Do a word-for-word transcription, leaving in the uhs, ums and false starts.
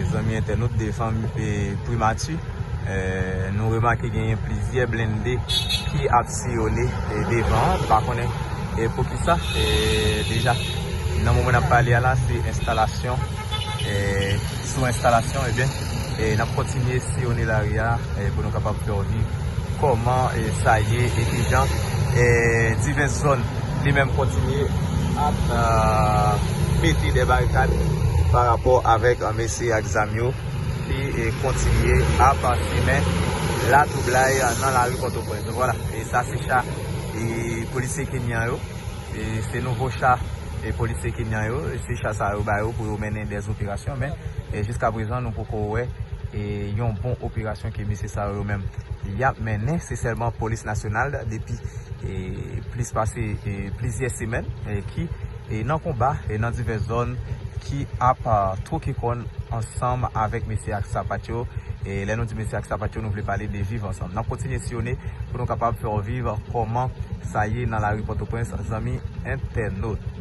Zanmi entènot, devan e, primati, e, nou remake genyen plizyè blende ki ap siyone e, devan an. M pa konnen e, poukisa. E, deja, nan moman n ap pale a la, se enstalasyon, e, sou enstalasyon, ebyen, e, n ap kontinye siyone lari a e, pou nou kapab fè w viv kòman e, sa ye e kijan e, divès zòn li menm kontinye ap e, mete de barikad pa rapò avèk e, mesye ak zam yo ki e, kontinye ap simen latwoublay nan lari Pòtoprens. Vwala, e sa se cha e, polisye kenyan yo. E se nouvo cha e, polisye kenyan yo. Se cha sa yo ba yo pou yo mennen dèz operasyon, men e, jiska prezan nou poko wè e, yon bon operasyon ke mesye sa yo menm y ap mennen. Se sèlman polis nasyonal depi e, plis pase e, plizyè semèn e, ki e, nan konba e, nan divès zòn ki ap a, twoke kòn ansanm avèk mesye ak sapat yo. E lè nou di mesye ak sapat yo, nou vle pale de viv ansanm. N ap kontinye siyone pou nou kapab fè w viv kòman sa ye nan lari Pòtoprens, zanmi entènot.